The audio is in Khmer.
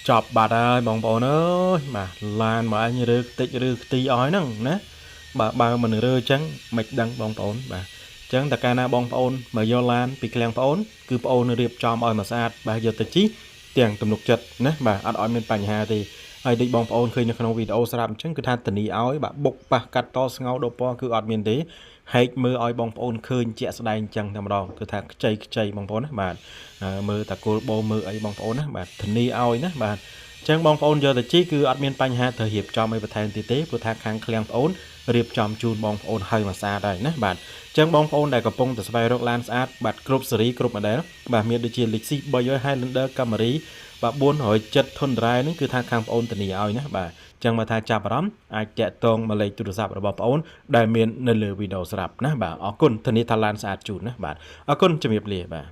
ចប់បាត់ហើយបងប្អូនអើយបាទឡានមកអញរើខ្ទេចឬខ្ទីអស់ហើយហ្នឹងណាបាទបើមិនរើអញ្ចឹងមិនដឹងបងប្អូនបាទអញ្ចឹងតើកាលណាបងប្អូនមកយកឡានពីឃ្លាំងប្អូនគឺប្អូនរៀបចំឲ្យមកស្អាតបាទយកទៅជិះទាំងទំនុកចិត្តណាបាទអត់ឲ្យមានបញ្ហាទេហើយដូចបងប្អូនឃើញនៅក្នុងវីដេអូស្រាប់អញ្ចឹងគឺថាធានាឲ្យបាទបុកប៉ះកាត់តស្ងោដូរពណ៌គឺអត់មានទេហែកមើលឲ្យបងប្អូនឃើញជាក់ស្ដែងអញ្ចឹងតែម្ដងគឺថាខ្ចីខ្ចីបងប្អូនណាបាទមើលតាគោលបោមើលអីបងប្អូនណាបាទធានាឲ្យណាបាទអញ្ចឹងបងប្អូនយកទៅជិះគឺអត់មានបញ្ហាត្រូវរៀបចំអីបន្ថែមទៀតទេព្រោះថាខាងឃ្លាំងប្អូនរៀបចំជូនបងប្អូនហើយមួយស្អាតហើយណាបាទអញ្ចឹងបងប្អូនដែលកំពុងតែស្វែងរកឡានស្អាតបាទគ្រប់ស៊េរីគ្រប់ model បាទមានដូចជា Lexus 300 Highlander Camry បាទ470 Tundra ហ្នឹងគឺថាខាងប្អូនធានាឲ្យណាបាទអញ្ចឹងមកថាចាប់អារម្មណ៍អាចតាក់ទងមកលេខទូរស័ព្ទរបស់ប្អូនដែលមាននៅលើវីដេអូស្រាប់ណាបាទអរគុណធានាថាឡានស្អាតជូនណាបាទអរគុណជំរាបលាបាទ។